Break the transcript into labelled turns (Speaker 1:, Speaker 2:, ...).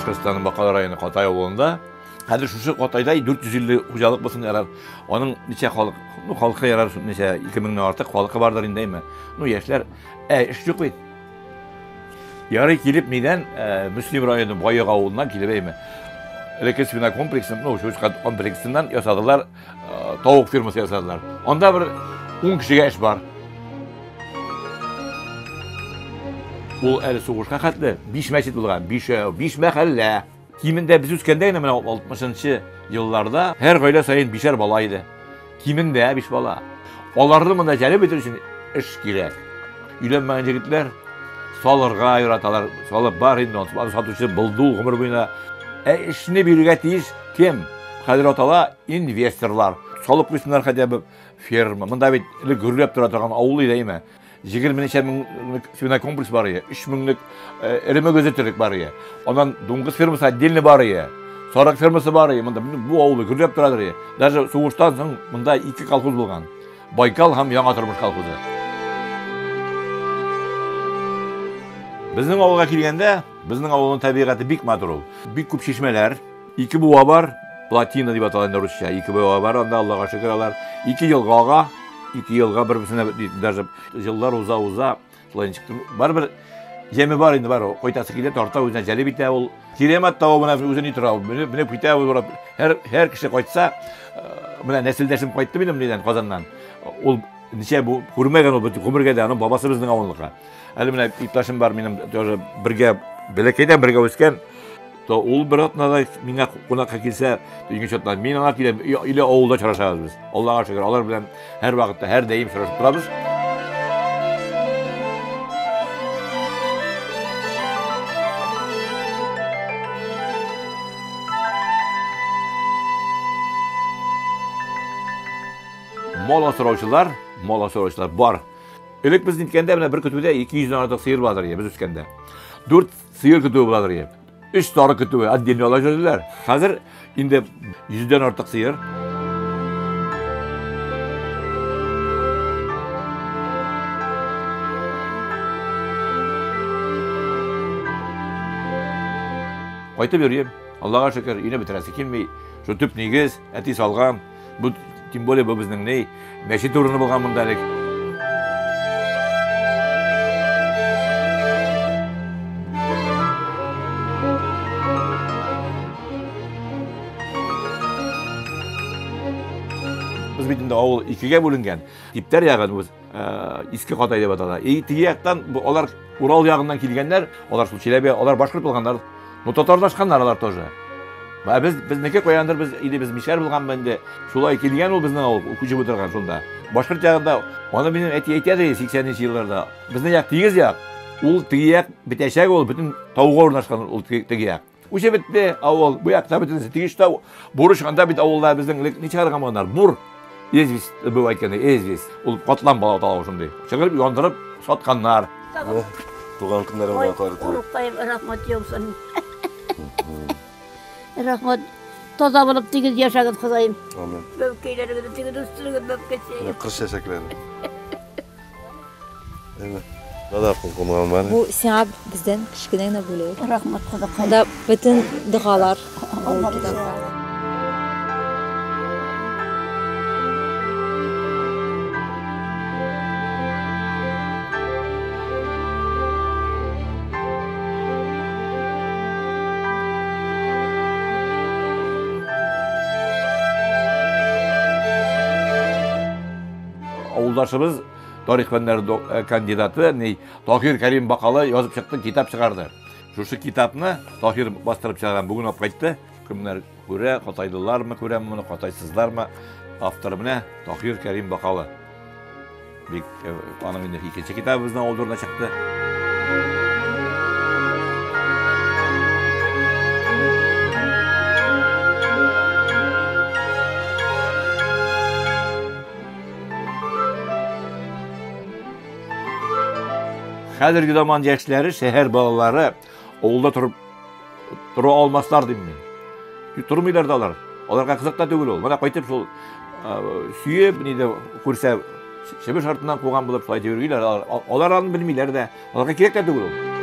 Speaker 1: Башкортстанның Бакалы районы Катай авылында. Хәзер шушы Катайда 450 хуҗалык булсын ярар. Аның ничә халык, ну халкы ярар, ничә 2000 нән артык халкы бардыр инде, әйме. Ну яшьләр, эш юк бит. Ярый килеп нидән, Мөслим районы Баек авылыннан килеп әйме. Элекке свинокомплексын, ну, чучка комплексыннан ясадылар, тавык фермасы ясадылар. Анда бер 10 кешегә эш бар. Ул әле сугышка хәтле 5 мәчет булган, 5 мәхәллә. Кимендә без үскәндә генә менә 60 елларда һәр гаилә саен бишәр бала иде. Кимендә 5 бала. Аларны монда җәлеп итер өчен эш кирәк. Өйләнмәгән егетләр салырга яраталар. Салып бар инде, аны сатучы булды ул гомер буена. Ә эшне бирергә тиеш кем? Хәзер атала инвесторлар. Салып куйсыннар хотя бы ферма. Монда бит элек гөрләп тора торган авыл иде, әйме? 20 ничә меңлек свинокомплекс бар иде, 3 меңлек эре мөгезле терлек бар иде. Аннан дуңгыз фермасы отдельно бар иде. Сарык фермасы бар иде. Монда бу авыл гөрләп торадыр иде. Даже сугыштан соң монда 2 колхоз булган. Байкал һәм Яңа тормыш колхозы. Безнең авылга килгәндә, безнең авылның табигате бик матур ул. Бик күп чишмәләр, 2 буа бар, плотина дип атала инде русча. 2 буа бар анда, Аллага шөкер, алар. 2 елга ага, 2 елга бер-берсенә даже еллар уза-уза шулай ничек барыбер җәме бар инде, бар. Кайтасы килә, тарта, үзенә җәлеп итә ул. Кирәмәт тавы менә үзе ни тора, менеп китә ул. Һәр кеше кайтса, менә нәселдәшем кайтты минем нидән, Казаннан. Ул ничә бу күрмәгән ул бөтен гомергә дә, аның бабасы безнең авылныкы. Әле менә иптәшем бар минем, тоже бергә бәләкәйдән бергә үскән. То ул бер атнада миңа кунакка килсә, икенче атнада мин аңа киләм, или авылда очрашабыз без. Аллага шөкер, алар белән һәр вакытта, һәр даим очрашып торабыз. Мал асраучылар, мал асраучылар бар. Элек без ниткәндә менә бер көтүдә 200 дән артык сыер бардыр иде без үскәндә. 4 сыер көтүе буладыр иде. 3 сарык көтүе отдельно ала йөрделәр. Хәзер инде 100 дән артык сыер. Кайтып йөрим. Аллага шөкер, өйне бетерәсе килми. Шул төп нигез, әти салган. Бу, тем более, бу безнең ни, мәчет урыны булган монда элек. Без бит инде авыл икегә бүленгән. Типтәр ягын үз Иске Катай дип атала. И теге яктан алар Урал ягыннан килгәннәр, алар шул Чиләбе, алар башкорт булганнар. Ну татарлашканнар алар тоже. Ә без безнеке каяндыр без или без мишәр булганмы инде. Шулай килгән ул безнең авыл, күчеп утырган шунда. Башкорт ягында аны минем әти әйтә ди 80 елларда. Безнең як тигез як. Ул теге як бетәчәк ул, бөтен тауга урнашкан ул теге як. Үсеп бетте авыл, бу якта бөтенесе тигез тау. Бурыч анда бит авылда безнең элек ни чыгарган булганнар? Бур. Известь, бу әйткәндә, известь. Ул катлам бала атала шундый. Чыгарып яндырып сатканнар.
Speaker 2: Туган көннәрең белән картым.
Speaker 3: Улуккаем, рәхмәт яусын. Рәхмәт. Таза булып тигез яшәгез, Ходаем.
Speaker 2: Амин.
Speaker 3: Бәбкәйләрегезне тигез үстерегез, бәбкәсе.
Speaker 2: Менә кыр чәчәкләре. Әйе. Да кулкунган бар.
Speaker 4: Бу сиңа бездән кечкенә генә бүләк.
Speaker 3: Рәхмәт, Ходакай.
Speaker 4: Монда бөтен догалар бу китапта.
Speaker 1: Авылдашыбыз тарих фәннәре кандидаты ни Таһир Кәрим Бакалы язып чыкты, китап чыгарды. Шушы китапны Таһир бастырып чыгарган, бүген алып кайтты. Кемнәр күрә, катайлылармы күрәме моны, катайсызлармы? Авторы менә Таһир Кәрим Бакалы. Бик аның инде икенче китабы безнең авыл турында чыкты. Хәзерге заман яшьләре, шәһәр балалары авылда торып тора алмаслар дим мин. Тормыйлар да алар. Аларга кызык та түгел ул. Менә кайтып шул сөеп, нидә күрсә, чебеш артыннан куган булып шулай йөриләр. Алар аны белмиләр дә. Аларга кирәк тә түгел ул.